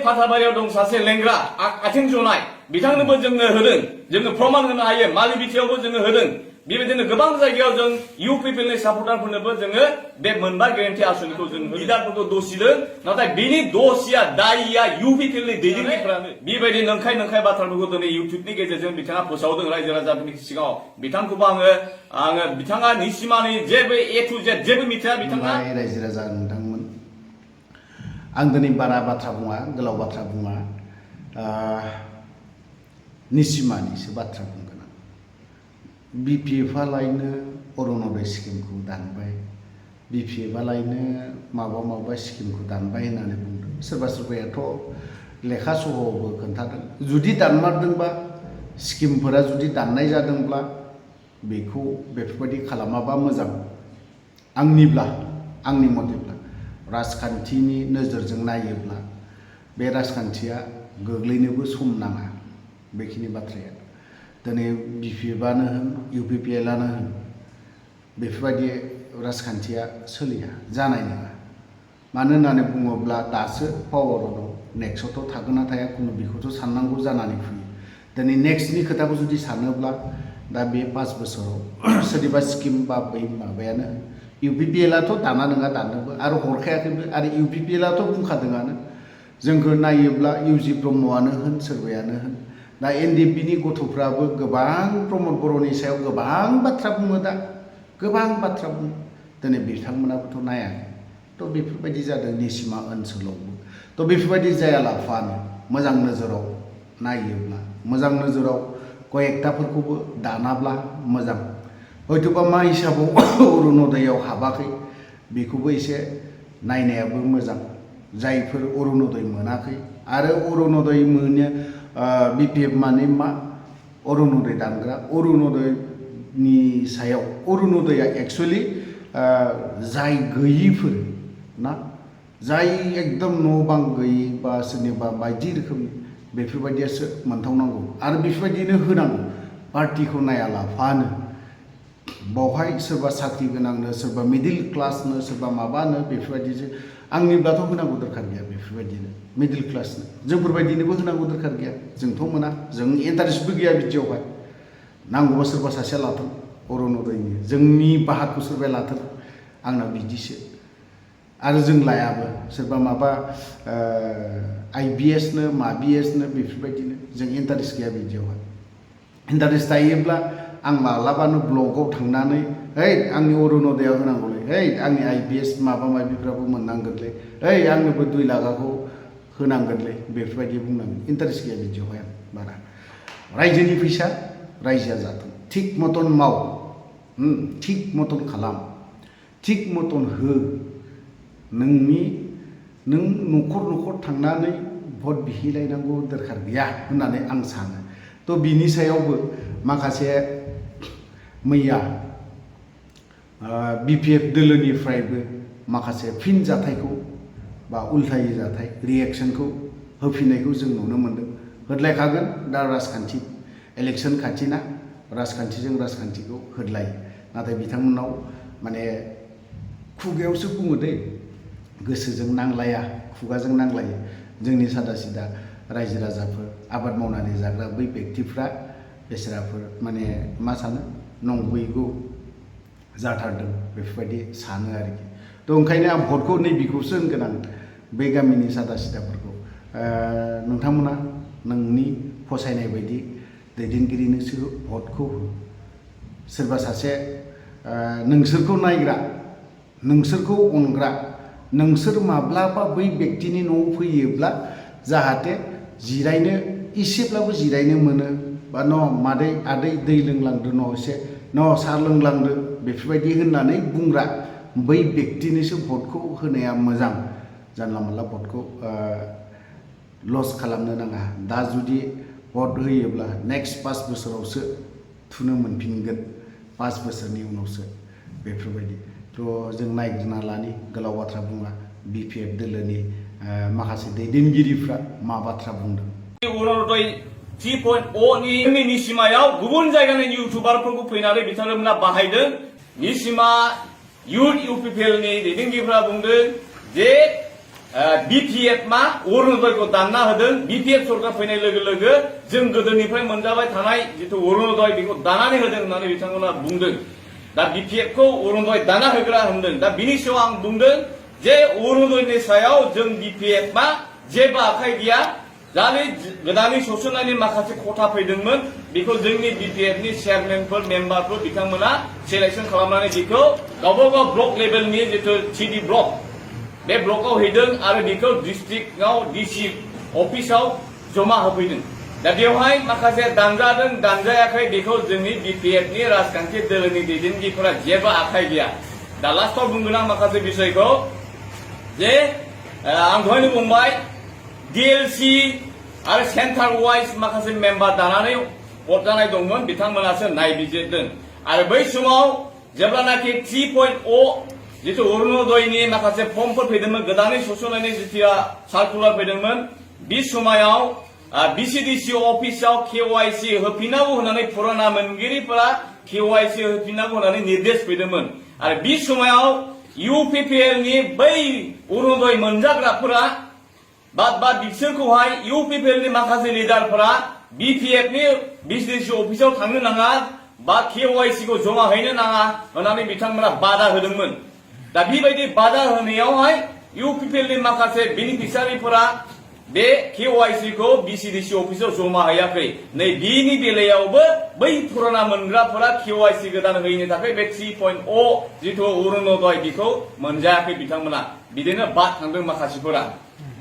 फाथाबारियाव दं सासे लेंग्रा आथिं जनाय बिथांनोबो जोङो होदों जोङो प्रमान होनो हायो मालि बिटियावबो जोङो होदों बेबायदिनो गोबां जायगायाव जों इउ पिपिएलनि सापर्टारफोरनोबो जोङो बे मोनबा गेरेन्टि आसनिखौ जों लिडारफोरखौ दसिदों नाथाय बेनि दसिया दायिया इउ पिपिएलनि दैदेनगिरिफ्रानो बेबायदि नंखाय बाथ्राफोरखौ दिनै इउटुबनि गेजेरजों बिथाङा फोसावदों रायजो राजाफोरनि सिगाङाव बिथांखौबो आङो बिथाङा निसिमानि जेबो ए टु जेड जेबो मिथिया बिथाङा रायजो राजा नोंथांमोन आं दिनै बारा बाथ्रा बुङा गोलाव बाथ्रा बुङा निसिमानिसो बाथ्रा बुंगोन आं बिपिएफआ लायनो अरुण'दय स्किमखौ दानबाय बिपिएफआ लायनो माबा स्किमखौ दानबाय होननानै बुंदों सोरबा सोरबायाथ' लेखा सहबो खोन्थादों जुदि दानमारदोंबा स्किमफोरा जुदि दाननाय जादोंब्ला बेखौ बेफोरबायदि खालामाबा मोजां आंनि मथेब्ला राजखान्थिनि नोजोरजों नायोब्ला बे राजखान्थिया गोग्लैनोबो सम नाङा बेखिनि बाथ्राया दिनै बिपिएफआनो होन इउपिपिएलआनो होन बेफोरबायदि राजखान्थिया सोलिया जानाय नङा मानो होननानै बुङोब्ला दासो पावाराव दं नेक्स्टआवथ' थागोन ना थाया खुनु बेखौथ' साननांगौ जानानै फैयो दिनै नेक्स्टनि खोथाखौ जुदि सानोब्ला दा बे 5 बोसोराव सोरनिबा स्किम बा बै माबायानो इउपिपिएलआथ' दाना नङा दाननोबो आरो हरखायाखैबो आरो इउपिपिएलआथ' बुंखादोंआनो जोंखौ नायोब्ला इउजि ब्रह्मआनो होन सोरबायानो होन दा एनडिएफबिनि गथ'फ्राबो गोबां प्रमद बर'नि सायाव गोबां बाथ्रा बुङो दा गोबां बाथ्रा बुङो दिनै बिथांमोनाबोथ' नायाखै थ' बेफोरबायदि जादों निसिमा ओनसोलावबो थ' बेफोरबायदि जायालाफानो मोजां नोजोराव नायोब्ला मोजां नोजोराव कयेकटाफोरखौबो दानाब्ला मोजां हयथ'बा मा हिसाबाव अरुण'दयाव हाबाखै बेखौबो एसे नायनायाबो मोजां जायफोर अरुण'दय मोनाखै आरो अरुण'दय मोनो बिपिएफ माने मा अरुण'दय दानग्रा अरुण'दयनि सायाव अरुण'दया एक्सुवेलि जाय गैयिफोर ना जाय एकदम न' बां गैयि बा सोरनिबा बायदि रोखोमनि बेफोरबायदियासो मोनथावनांगौ आरो बेफोरबायदिनो होनांगौ पार्टिखौ नायालाफानो बावहाय सोरबा साख्रि गोनांनो सोरबा मिडिल क्लासनो सोरबा माबानो बेफोरबायदिसो आंनिब्लाथ' होनांगौ दरखार गैया बेफोरबायदिनो मिडिल क्लासनो जोंफोरबायदिनोबो होनांगौ दरखार गैया जोंथ' मोना जों इन्टारेस्टबो गैया बिदियावहाय नांगौबा सोरबा सासेया लाथों अरुण'दयनि जोंनि बाहागखौ सोरबाया लाथों आंना बिदिसो आरो जों लायाबो सोरबा माबा आइबिएसनो माबिएसनो बेफोरबायदिनो जों इन्टारेस्ट गैया बिदियावहाय इन्टारेस्ट थायोब्ला आं मालाबानो ब्लगाव थांनानै ओइ आंनि अरुण'दयाव होनांगौलै ओइ आंनि आइबिएस माबा माबिफ्राबो मोननांगोनलै ओइ आंनोबो 2 लाखखौ होनांगोनलै बेफोरबायदि बुंनांगोन इन्टारेस्ट गैया बिदियावहाय आं बारा रायजोनि फैसा रायजोआ जाथों थिग मतन माव थिग मतन खालाम थिग मतन हो नों न'खर थांनानै भट बिहैलायनांगौ दरखार गैया होननानै आं सानो थ' बिनि सायावबो माखासे मैया बिपिएफ दोलोनिफ्रायबो माखासे फिन जाथायखौ बा उल्थायै जाथाय रिएक्सनखौ होफिननायखौ जों नुनो मोन्दों होदलायखागोन दा राजखान्थि इलेक्सन खाथिना राजखान्थिजों राजखान्थिखौ होदलायो नाथाय बिथांमोनाव माने खुगायावसो बुङो दै गोसोजों नांलाया खुगाजों नांलायो जोंनि सादा सिदा रायजो राजाफोर आबाद मावनानै जाग्रा बै बेक्तिफ्रा बेसोराफोर माने मा सानो नंगौयैखौ जाथारदों बेफोरबायदि सानो आरोखि थ' ओंखायनो आं भटखौ नैबेखौसो होनगोन आं बै गामिनि सादा सिदाफोरखौ नोंथांमोना नोंनि फसायनाय बायदि दैदेनगिरिनोसो भटखौ हो सोरबा सासे नोंसोरखौ नायग्रा नोंसोरखौ अनग्रा नोंसोर माब्लाबा बै बेक्तिनि न'आव फैयोब्ला जाहाथे जिरायनो एसेब्लाबो जिरायनो मोनो बा न' मादै आदै दै लोंलांदो न' एसे न' साहा लोंलांदो बेफोरबायदि होननानै बुंग्रा बै बेक्तिनोसो भटखौ होनाया मोजां जानला मोनला भटखौ लस खालामनो नाङा दा जुदि भट होयोब्ला नेक्स्ट 5 बोसोरावसो थुनो मोनफिनगोन 5 बोसोरनि उनावसो बेफोरबायदि थ' जों नायग्रोना लानि गोलाव बाथ्रा बुङा बिपिएफ दोलोनि माखासे दैदेनगिरिफ्रा मा बाथ्रा बुंदों अरुण'दय 3.0 नि सिमायाव गुबुन जायगानि इउटुबारफोरखौ फैनानै बिथांमोना बाहायदों निसिमा इउथ इउपिपिएलनि दैदेनगिरिफ्रा बुंदों जे BPF मा अरुणोदयखौ दानना होदों BPF सरकार फैनाय लोगो लोगो जों गोदोनिफ्राय मोनजाबाय थानाय जिथु अरुणोदय बेखौ दानानै होदों होननानै बिथांमोना बुंदों दा BPF खौ अरुणोदय दाना होग्रा होनदों दा बिनि सायाव आं बुंदों जे अरुणोदयनि सायाव जों BPF मा जेबो आखाइ गैया जानि गोदानै सोसननायनि माखासे खथा फैदोंमोन बेखौ जोंनि BPF नि चेयारमेनफोर मेम्बारफोर बिथांमोना सिलेक्शन खालामनानै बेखौ गावबा गाव ब्लक लेभेलनि जिथु CD ब्लक बे ब्लकआव हैदों आरो बेखौ डिस्ट्रिक्टआव DC अफिसाव जमा होफैदों दा बेवहाय माखासे दानजादों दानजायाखै बेखौ जोंनि BPF नि राजखान्थि दोलोनि दैदेनगिरिफोरा जेबो आखाइ गैया दा लास्टआव बुंगोन आं माखासे बिषयखौ जे आं दहायनो बुंबाय DLC आरो सेन्टार वाइज माखासे मेम्बार दानानै भट जानाय दंमोन बिथांमोनासो नायबिजिरदों आरो बै समाव जेब्लानाखि 3.0 जिथु अरुणोदयनि माखासे फर्मफोर फैदोंमोन गोदानै सोसननायनि जिथिया सार्कुलार फैदोंमोन बे समाव BCDC अफिसाव KYC होफिननांगौ होननानै पुराना मोनगिरिफोरा KYC होफिननांगौ होननानै निर्देश फैदोंमोन आरो बे समाव UPPL नि बै अरुणोदय मोनजाग्राफोरा बा बिसोरखौहाय UPPL नि माखासे लिडारफोरा BPF नि BCDC अफिसाव थांनो नाङा बा KYC खौ जमा हैनो नाङा होननानै बिथांमोना बादा होदोंमोन दा बेबायदि बादा होनायावहाय UPPL नि माखासे बेनिफिसियारिफोरा बे KYC खौ BCDC अफिसाव जमा हैयाखै नै बिनि बेलायावबो बै पुराना मोनग्राफोरा KYC गोदान होयैनि थाखाय बे 3.0 जिथु अरुणोदय बेखौ मोनजायाखै बिथांमोना बिदिनो बाद थांदों माखासेफोरा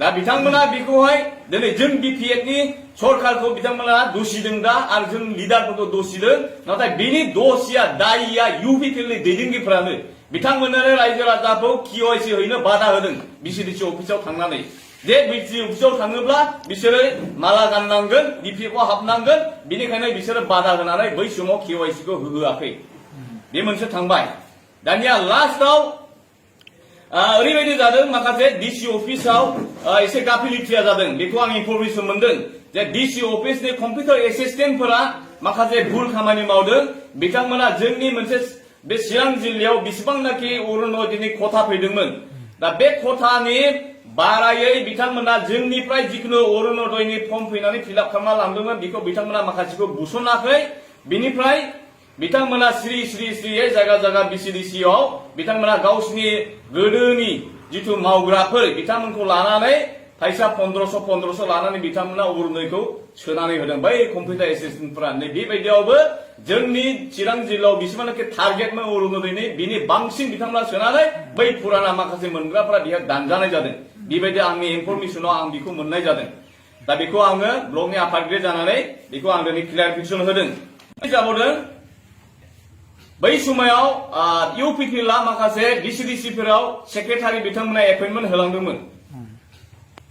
दा बिथांमोना बेखौहाय दिनै जों BPF नि सरकारखौ बिथांमोना दोषिदों दा आरो जों लिडारफोरखौ दोषिदों नाथाय बिनि दोषिया दायिया UPPL नि दैदेनगिरिफोरानो बिथांमोनानो रायजो राजाखौ KYC हैनो बादा होदों BCDC अफिसाव थांनानै जे BCDC अफिसाव थाङोब्ला बिसोरो माला गाननांगोन BPF आव हाबनांगोन बिनिखायनो बिसोरो बादा होनानै बै समाव KYC खौ होहोआखै बे मोनसे थांबाय दानिया लास्टआव ओरैबायदि जादों माखासे DC अफिसाव एसे गाफिलथिया जादों बेखौ आं इनफरमेसन मोनदों जे DC अफिसनि कम्पिउटार एसिस्टेन्टफोरा माखासे भुल खामानि मावदों बिथांमोना जोंनि मोनसे बे चिरां जिल्लायाव बेसेबांनाखि अरुणोदयनि खथा फैदोंमोन दा बे खथानि बारायै बिथांमोना जोंनिफ्राय जिखुनु अरुणोदयनि फर्म फैनानै फिलआप खालामना लांदोंमोन बेखौ बिथांमोना माखासेखौ बुसनाखै बिनिफ्राय बिथांमोना स्रियै जायगा जायगा BCDC आव बिथांमोना गावसिनि गोदोनि जिथु मावग्राफोर बिथांमोनखौ लानानै फैसा 1500 लानानै बिथांमोना अरुणोदयखौ सोनानै होदों बै कम्पिउटार एसिस्टेन्टफोरा नै बेबायदियावबो जोंनि चिरां जिल्लायाव बेसेबांनाखि टार्गेटमोन अरुणोदयनि बिनि बांसिन बिथांमोना सोनानै बै पुराना माखासे मोनग्राफोरा बेहाय दानजानाय जादों बेबायदि आंनि इनफरमेसनाव आं बेखौ मोननाय जादों दा बेखौ आङो ब्लकनि आफादगिरि जानानै बेखौ आं दिनै क्लियारिफिकेसन होदों जाबावदों बै समाव UPPL माखासे BCDC फोराव सेक्रेटारि बिथांमोना एपइन्टमेन्ट होलांदोंमोन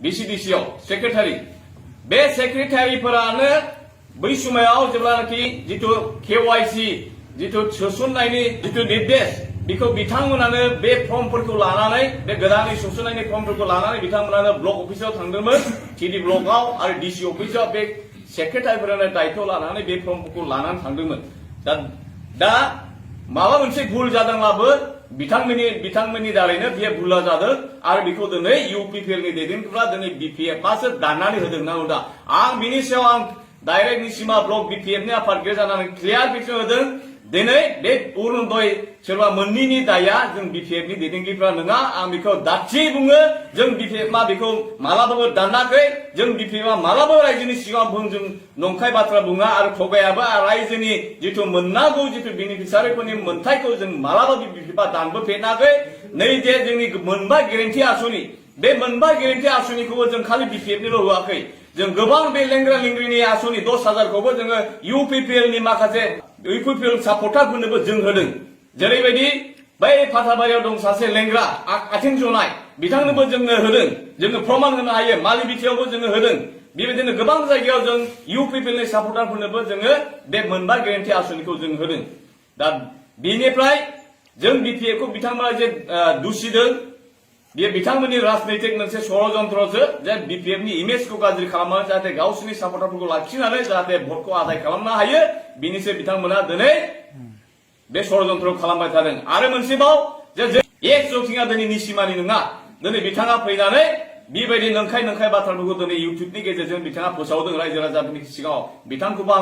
BCDC आव सेक्रेटारि बे सेक्रेटारिफोरानो बै समाव जेब्लानाखि जिथु KYC जिथु सोसननायनि जिथु निर्देश बेखौ बिथांमोनानो बे फर्मफोरखौ लानानै बे गोदानै सोसननायनि फर्मफोरखौ लानानै बिथांमोनानो ब्लक अफिसाव थांदोंमोन CD ब्लकआव आरो DC अफिसाव बे सेक्रेटारिफोरानो दायित्व लानानै बे फर्मफोरखौ लानानै थांदोंमोन दा माबा मोनसे भुल जादोंब्लाबो बिथांमोननि दारैनो बे भुला जादों आरो बेखौ दिनै UPPL नि दैदेनगिरिफ्रा दिनै BPF आसो दाननानै होदों ना दा आं बिनि सायाव आं डाइरेक्ट निसिमा ब्लक BPF नि आफादगिरि जानानै क्लियारिफिकेसन होदों दिनै बे अरुणोदय सोरबा मोननैनि दाया जों BPF नि दैदेनगिरिफ्रा नङा आं बेखौ दाथि बुङो जों BPF मा बेखौ मालाबाबो दानाखै जों BPF मालाबा रायजोनि सिगाङाव जों नंखाय बाथ्रा बुङा आरो थगायाबो रायजोनि जिथु मोननांगौ जिथु बेनिफिसियारिफोरनि मोनथायखौ जों मालाबा BPF दानबोफेराखै नै जे जोंनि मोनबा गेरेन्टि आसनि बे मोनबा गेरेन्टि आसनिखौबो जों खालि BPF निल' होआखै जों गोबां बे लेंग्रा लेंग्रिनि आसनि 10,000खौबो जोङो UPPL नि माखासे UPPL सापर्टारफोरनोबो जों होदों जेरैबायदि बै फाथाबारियाव दं सासे लेंग्रा आथिं जनाय बिथांनोबो जोङो होदों जोङो प्रमान होनो हायो मालिबिटियावबो जोङो होदों बेबायदिनो गोबां जायगायाव जों UPPL नि सापर्टारफोरनोबो जोङो बे मोनबा गेरेन्टि आसनिखौ जों होदों दा बेनिफ्राय जों BPF खौ बिथांमोना जे दुसिदों बे बिथांमोननि राजनैतिक मोनसे षड़यन्त्रसो जे BPF नि इमेजखौ गाज्रि खालामनानै जाहाथे गावसोरनि सापर्टारफोरखौ लाखिनानै जाहाथे भटखौ आदाय खालामनो हायो बिनिसो बिथांमोना दिनै बे षड़यन्त्र खालामबाय थादों आरो मोनसेबाव जे एक जथिङा दिनै निसिमानि नङा दिनै बिथाङा फैनानै बेबायदि नंखाय बाथ्राफोरखौ दिनै इउटुबनि गेजेरजों बिथाङा फोसावदों रायजो राजाफोरनि सिगाङाव बिथांखौबो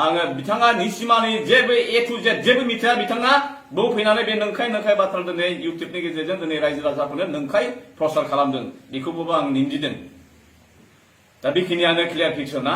आङो बिथाङा निसिमानि जेबो ए टु जेड जेबो मिथिया बिथाङा बेयाव फैनानै बे नंखाय बाथ्रा दिनै इउटुबनि गेजेरजों दिनै रायजो राजाफोरनो नंखाय प्रसार खालामदों बेखौबो आं निन्दिदों दा बेखिनियानो क्लियार पिक्सार ना